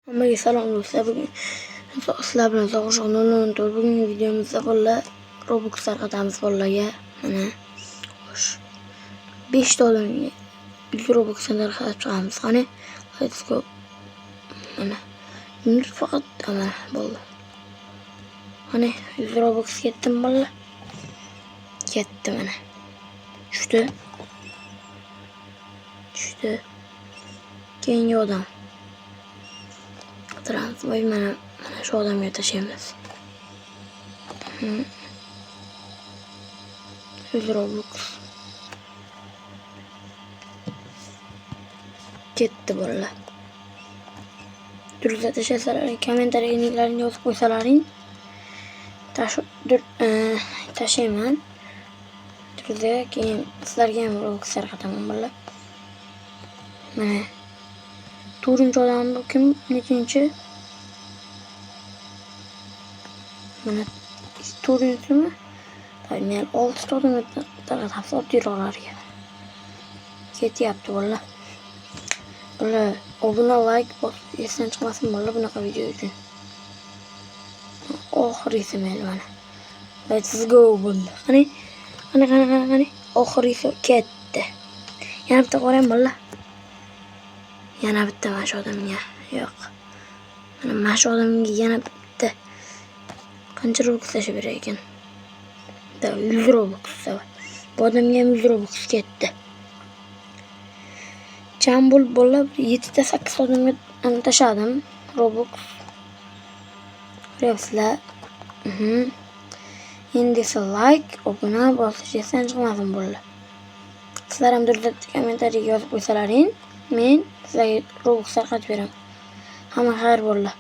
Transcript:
Hammaga salom do'stlar. Bugun sizlar bilan Sog'ishiq 004. Bugungi videomizda bolalar Robux tarqatamiz bolalarga. Mana xo'sh. 5 ta odamga 100 Robuxdan tarqatib chiqamiz. Qani? Let's go. Mana. Buni faqat mana bo'ldi. Qani 100 Robux ketdimi bolalar? Ketdi mana. Tushdi. Tushdi. Keyingi odam. Qidiramiz. Voy, mana shu odamga tashlaymiz. 100 Robux. Ketdi bolalar. Durustlar tashlasalar, kommentariyaga niklaringni yozib qo'ysalaring, tashlayman. Durustlar, keyin sizlarga ham Robux tarqataman bolalar. Mana to'rtinchi odam bu kim? Nechinchi? Mana to'rtinchisimi? Men 6 ta odamga tarqatamiz oddiyroqlarga. Ketyapti bolalar. Bolalar, obuna, like bosib esdan chiqmasin bolalar bunaqa video uchun. Oxirgisi mayli mana. Let's go bo'ldi. Qani? Qani, qani, qani, qani? Oxirgisi ketdi. Yana bitta qo'yaymi bolalar? Yana bitta mana shu odamga. Yo'q. Mana shu odamga yana bitta. Qancha Robux tashlab berar ekan? Da 100 Robux. Bu odamga ham 100 Robux ketdi. Jam bo'lib bolalar 7 ta 8 odamga tashladim Robux. Ko'ryapsizlar. Endi esa like, obuna bosish esdan chiqmasin bolalar. Sizlar ham durustlar kommentariyaga yozib qo'ysalaring, men sizlarga Robux tarqatib beraman. Hamma xayr bolalar.